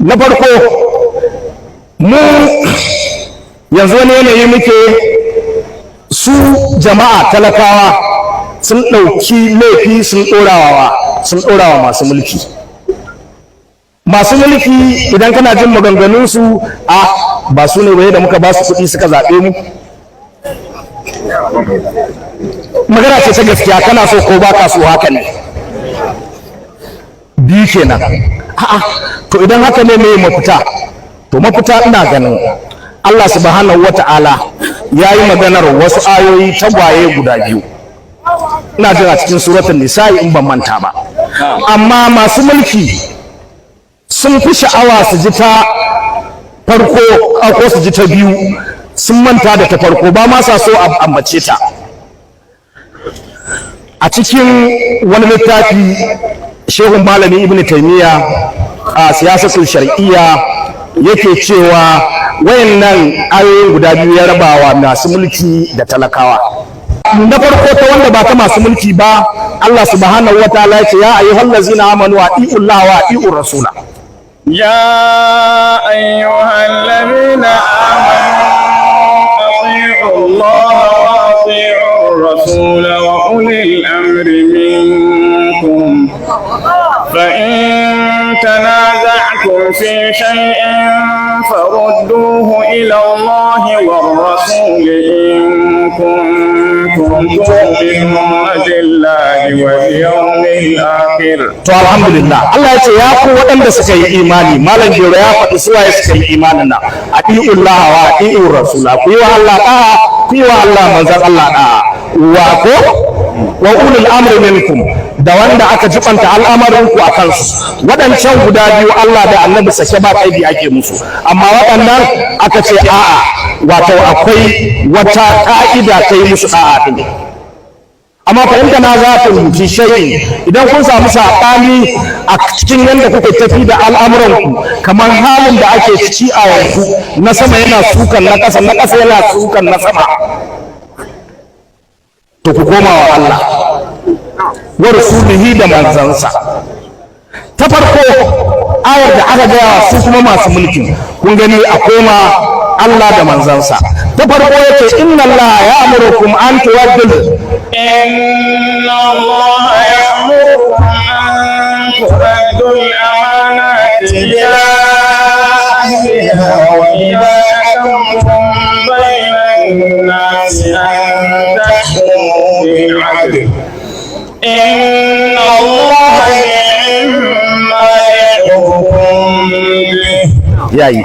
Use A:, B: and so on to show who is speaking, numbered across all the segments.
A: Na farko, mu yanzu wani yanayi muke, su jama'a talakawa sun ɗauki laifi sun ɗorawa masu mulki. Masu mulki, idan kana jin maganganunsu, a ba su ne waye da muka ba su kuɗi suka zaɓe mu. Magana ce ta gaskiya, kana so ko ba ka so, haka ne. Biyu kenan. A'a, to idan haka ne, mai mafita? To mafita, ina ganin Allah Subhanahu wata'ala ya yi maganar wasu ayoyi tagwaye guda biyu, ina jin a cikin Suratul Nisa'i in ban manta ba. Amma masu mulki sun fi sha'awa su ji ta farko ko su ji ta biyu, sun manta da ta farko, ba ma sa so a ambace ta. A cikin wani littafi, shehun malami Ibn Taymiya, a Siyasatul Shar'iyya, yake cewa wayannan ayoyin guda biyu ya rabawa masu mulki da talakawa. Na farko, ta wanda ba ta masu mulki ba, Allah Subhanahu wa Ta'ala ya ce: "Ya ayyuhal ladzina amanu ati'ullaha wa ati'ur rasula."
B: يا أيها الذين آمنوا أطيعوا الله وأطيعوا الرسول وأولي الأمر منكم، فإن تنازعتم في شيء فردوه إلى الله والرسول إن كنتم تؤمنون بالله واليوم الآخر.
A: To alhamdulillah, Allah ya ce: "Ya ku waɗanda suka yi imani." Malam Gero ya faɗi suwaye suka yi imanin nan. "Ati'ullah wa ati'ur rasula", ku yi wa Allah da'a, ku yi wa Allah manzon Allah da'a, wa ko wa ulul amri minkum, da wanda aka jibanta al'amarin ku a kansu. Waɗancan guda biyu, Allah da Annabi, sake ba kaidi ake musu, amma waɗannan aka ce a'a, wato akwai wata ka'ida ta yi musu da'a din. Amma fa in tanaza'tum fi shay'in, idan kun samu saɓani a cikin yadda kuke tafi da al'amuranku, kamar halin da ake ciki a yanzu, na sama yana sukan na ƙasa, na ƙasa yana sukan na sama, to ku koma wa Allah wa rasulihi, da manzansa. Ta farko, ayar da aka gaya su kuma masu mulkin, kun gani, a koma Allah da manzansa. Ta farko yake: "Inna Allah ya'murukum an tuwaddul
B: إن الله يأمركم أن تؤدوا الأمانات إلى أهلها وإذا حكمتم بين الناس أن تحكموا بالعدل، إن الله نعم ما يعظكم به.
A: Yayi.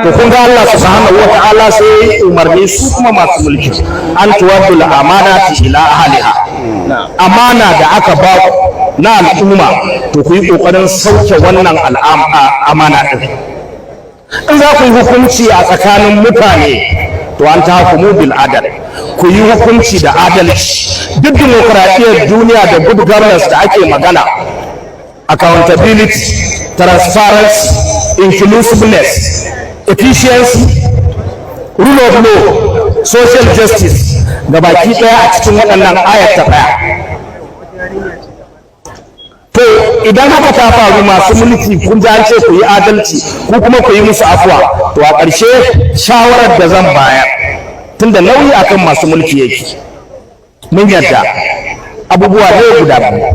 A: To kun ga Allah Subhanahu wata'ala sai umarni su kuma masu mulki: an tuwaddul amanati ila ahliha. Amana da aka ba ku na al'umma, to ku yi kokarin sauke wannan amana din. In za ku yi hukunci a tsakanin mutane, to an tahkumu bil adal, ku yi hukunci da adalci. Duk dimokuraɗiyyar duniya da good governance da ake magana, accountability, transparency, inclusiveness, efficiency, rule of law, social justice, ga baki ɗaya a cikin waɗannan ayat ta ɗaya. To idan haka ta faru, masu mulki, kun ji an ce ku yi adalci, ku kuma ku yi musu afuwa. To a ƙarshe, shawarar da zan bayar, tunda nauyi akan masu mulki yake, mun yarda, abubuwa ne guda biyu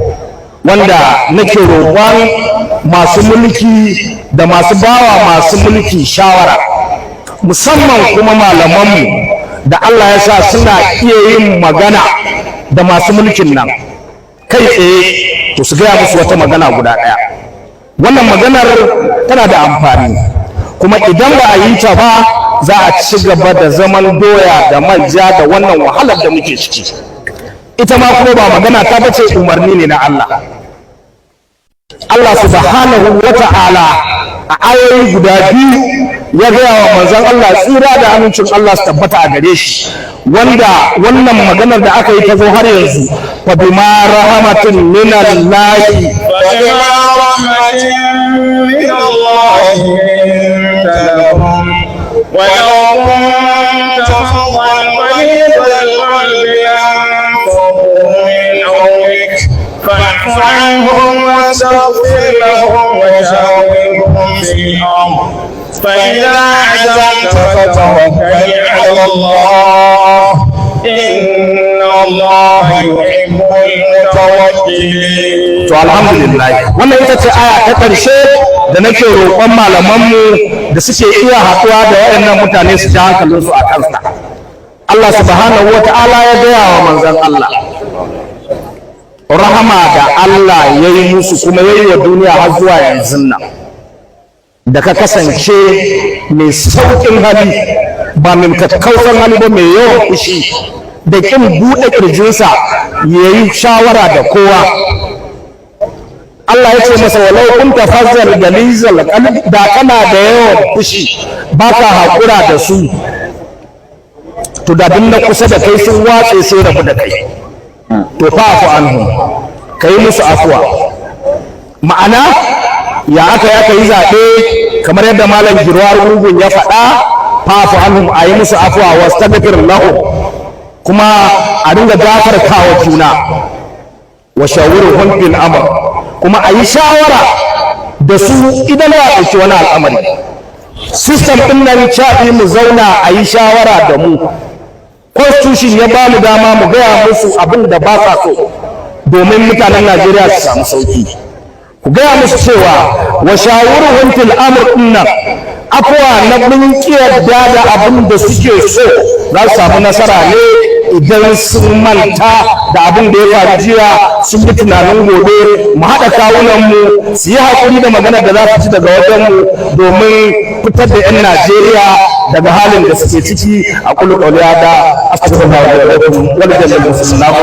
A: wanda nake roƙon masu mulki da masu bawa masu mulki shawara, musamman kuma malamanmu da Allah ya sa suna iya yin magana da masu mulkin nan kai tsaye, to su gaya musu wata magana guda ɗaya. Wannan maganar tana da amfani, kuma idan ba a yi ta ba, za a ci gaba da zaman doya da manja da wannan wahalar da muke ciki. Ita ma kuma ba magana ta bace, umarni ne na Allah. Allah Subhanahu wa Ta'ala a ayoyi guda biyu ya gaya wa manzon Allah, tsira da amincin Allah su tabbata a gare shi, wanda wannan maganar da aka yi ta zo har yanzu: fa bima rahmatin minallahi.
B: فبما رحمة من الله لنت لهم، ولو كنت فظا غليظ القلب لانفضوا من حولك، فاعف عنهم واستغفر لهم وشاورهم في الأمر فإذا عزمت فتوكل على الله إن الله يحب المتوكلين.
A: To alhamdulillah, wannan ita ce aya ta ƙarshe da nake roƙon malamanmu da suke iya haɗuwa da waɗannan mutane su ji hankalinsu a kansa. Allah subhanahu wa ta'ala ya gaya wa manzon Allah rahama da Allah ya yi musu kuma ya yi wa duniya har zuwa yanzu nan, da ka kasance mai sauƙin hali, ba mai kakkausan hali ba, mai yawan fushi da ƙin buɗe ƙirjinsa ya yi shawara da kowa. Allah ya ce masa, walau kunta fazzal galizal qalbi, da kana da yawan fushi, baka haƙura da su, to da duk na kusa da kai sun watse sai rabu da kai. To fa'fu anhum, kai musu afuwa. Ma'ana, ya aka ya yi zaɓe, kamar yadda Malam Girwar Ugun ya faɗa, fa'fu anhum, a yi musu afuwa, wastaghfir lahum, kuma a dinga gafartawa juna, wa shawirhum fil amr, kuma a yi shawara da su idan ya ɗauki wani al'amari. System ɗin nan caɗi mu zauna a yi shawara da mu. Constitution ya ba mu dama mu gaya musu abin da ba sa so domin mutanen Najeriya su samu sauki. Ku gaya musu cewa wa shawirhum fil amr ɗin nan, afuwa na mun yarda da abin da suke so, za su samu nasara ne idan sun manta da abin da ya faru jiya, sun yi tunanin gobe. Mu haɗa kawunanmu, su yi haƙuri da magana da za su ci daga wajenmu domin fitar da 'yan Najeriya daga halin da suke ciki. Aqulu qauli hada, astaghfirullah wa lakum wa li jami'il muslimin.